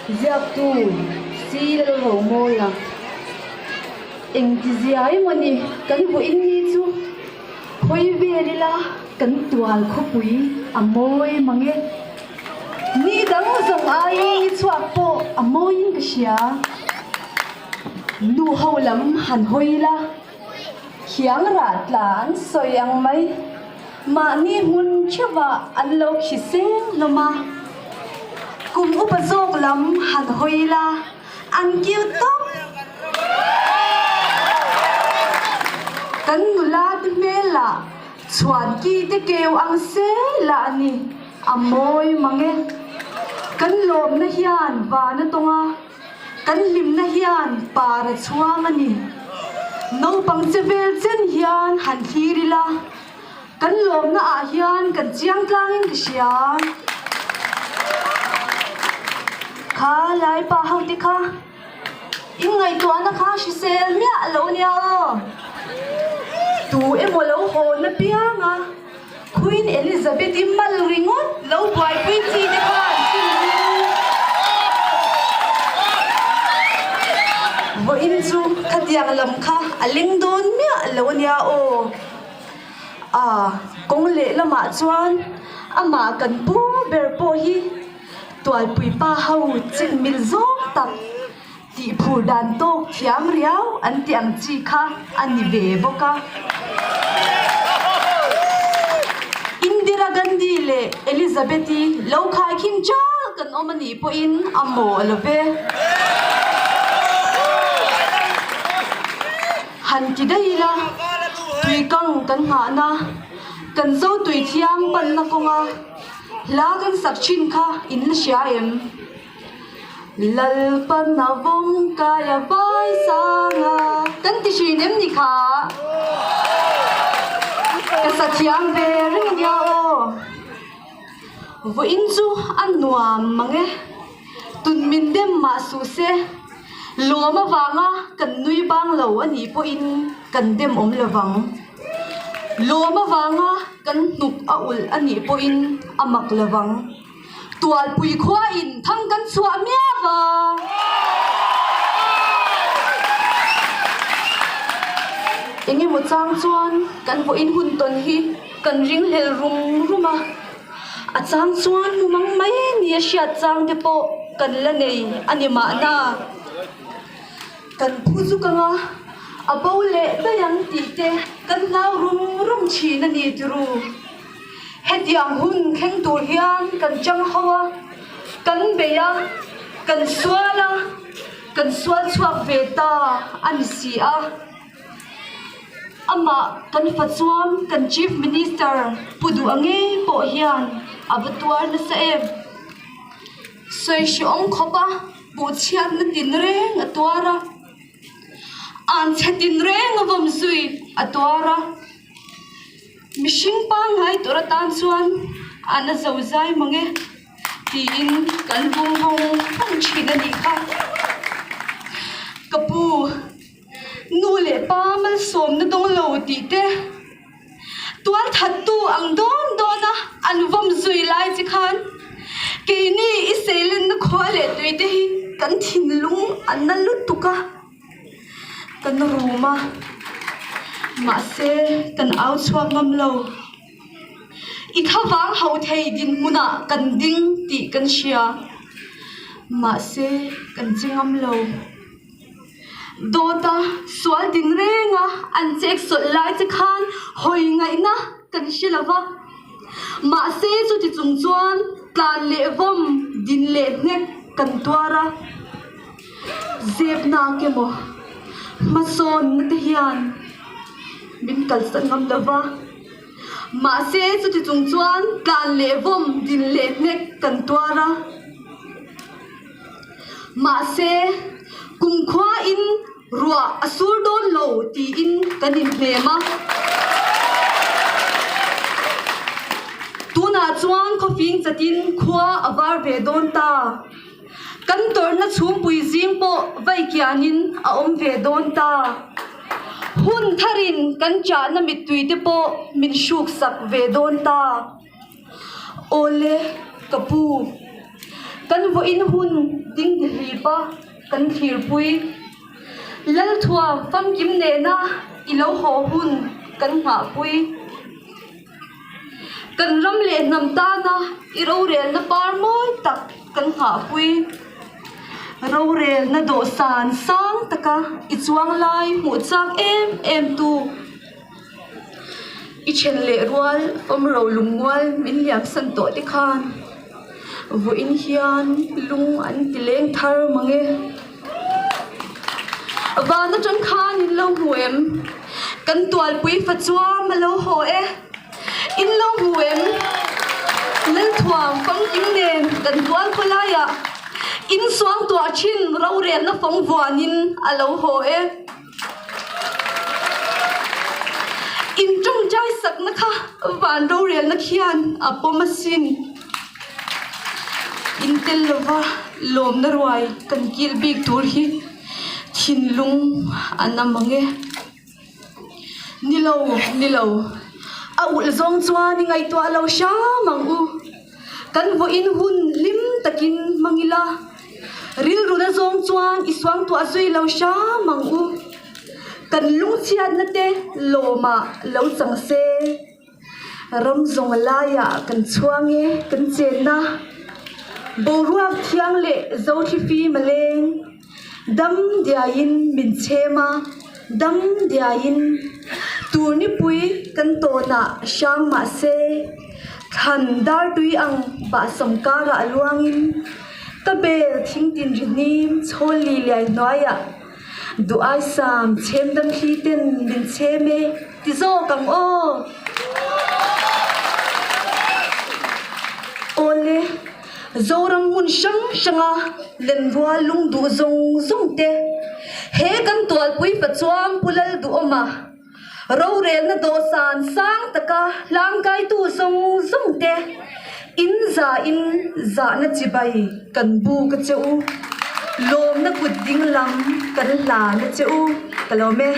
Ziaktu Si Lalromawia Engtizia emaw ni kan vawiin ni chu hawi vel ila kan tual khawpui a mawi mang e. Ni dang zawng aiin ni chhuak pawh a mawiin ka hria. Nu ho lam han hawi ila Khiang rah tla an sawi ang mai. Mahni hmun theuhah an lo khi seng hlawm a. Kum upa zawk lam han hawi ila an kiu tawp. Kan nula te hmelah chhuan ki te keu ang se lah a ni. A mawi mang e. Kan lawmna hian van a tawng a. Kan hlimna hian par a chhuang a ni. Naupang che vel chen hian han thlir ila, kan lawmna ah hian kan chiang tlangin ka hria. Kha lai pa ho te kha in ngaihtuahna kha hrisel miah lo nia aw. Tu emaw lo hawn apiang a. Queen Elizabeth-i mal ringawt lo buaipui chi te khan sim Vawiin chu khatiang lam kha a leng dawn miah lo a nia aw. A kawng lehlamah chuan amah kan pu ber pawh hi tualpui pa ho chingmil zawng tak Tih phur dan tawk thiam riau an tih ang chi kha a ni ve bawk a. Indira Gandhi leh Elizabeth-i lo khaikhin chal kan awm a nih pawhin a maw lo ve. Han ti daih ila, tuikang kan nghahna, kan zo tui thiang panna kawnga hla kan sak thin kha in la hria em? Lalpan a vawng kai a vai sang a. Kan ti hrin em ni kha? Ka sa thiam ve reng a nia aw. Vawiin chu a nuam mang e. Tun min dem mah suh se. Lawm avanga kan nui bang lo a nih pawhin kan dem awm lo vang. Lawm avanga kan hnuk a ulh a nih pawhin a mak lo vang. Tualpui khua in thang kan chhuah miau va. Engemaw chang chuan kan vawiin hun tawn hi kan ringhlel rum rum a, a chang chuan mu mang mai nia hriat chang te pawh kan la nei a ni mahna. Kan phu chu ka nga, a bo leh daih ang tih te kan hlau rum rum thin a ni turu. Hetiang hun thleng tur hian kan chang ho a, kan bei a, kan sual a, kan sual chhuak ve ta a ni si a. Amah kan fa chuan kan Chief Minister Pu Duh ngei pawh hian a va tuar nasa em. Sawi hrehawm khawp a, puhchhiatna tinreng a tuar a, anchhe tinreng a vawm zui a tuar a. Mihring pangngai tur atan chuan a na zo zai mang e tiin kan vung vung vung thin a nih kha. Ka pu, nu leh pa malsawmna dawng lo tih te, tualthattu ang dawn dawna an vawm zui lai che khan keini i seilenna khua leh tui te hi kan thinlung a na lutuk a. Kan rum a, mahse kan au chhuak ngam lo. I thlavang ho thei dinhmunah kan ding tih kan hria, mahse kan che ngam lo. Dawta sual din renga an chek sawlh lai che khan hawi ngaihna kan hre lo va, mahse chuti chung chuan tlan leh vawm din leh hnek kan tuar a. Zepnak emaw hmasawnna te hian min kalsan ngam lo va, mahse chuti chung chuan tlan leh vawm din leh hnek kan tuar a, mahse kumkhuain ruah a sur dawn lo tiin kan inhnem a. Tunah chuan khawfing chatin khua a var ve dawn ta. Kan tawrhna chhungpui zing pawh vai kianin a awm ve dawn ta. Hun tharin kan chahna mittui te pawh min hruksak ve dawn ta. Awle, ka pu. Kan vawiin hun dingdihlipa kan thlirpui. Lalthuam famkim nena i lo haw hun kan nghahpui. Kan ram leh hnam tana i rorelna par mawi tak kan nghahpui. Rorelna dawhsan sang taka i chuang lai hmuh chak em em tu. I then leh rual awm ro lungmual min liam san tawh te khan vawiin hian lung an ti leng thar mang e. Van atang khan in lo hmu em? Kan tualpui fa chuam a lo haw e. In lo hmu em? Lalthuam famkim nen kan tual khawlaiah in suangtuah thin rorelna fawng vuanin a lo haw e. In tawngtai sakna kha van rorelna khian a pawm asin. In tel lova lawmna ruai kan kil bik tur hi thinlung a na mang e. Ni lo, ni lo. A ulh zawng chuan i ngaihtuah lo hram ang u. Kan vawiin hun hlim takin hmang ila, rilru na zawng chuan i suangtuah zui lo hram ang u. Kan lungchhiatna te lawmah lo chang se. Ram zawng laiah kan chhuang e, kan chenna. Boruak thiang leh Zothlifim a leng. Dam diaiin min chhem a, dam diaiin turnipui kan tawnah hrang mah se, thlan dartui ang bahsam karah luangin ka bel thingtin ri hnim chhawl li liai hnuaiah duh aisam chhem dam thli ten min chhem e ti zawk ang aw. Awle. Zoram hmun hrang hranga lenrual lung duh zawng zawng te he kan tualpui fa chuan Pu Lalduhawma rorelna dawhsan sang taka hlangkaitu zawng zawng te in zahin zahna chibai kan buk a che u, lawmna kut ding lam kan hlan a che u ka lawm e.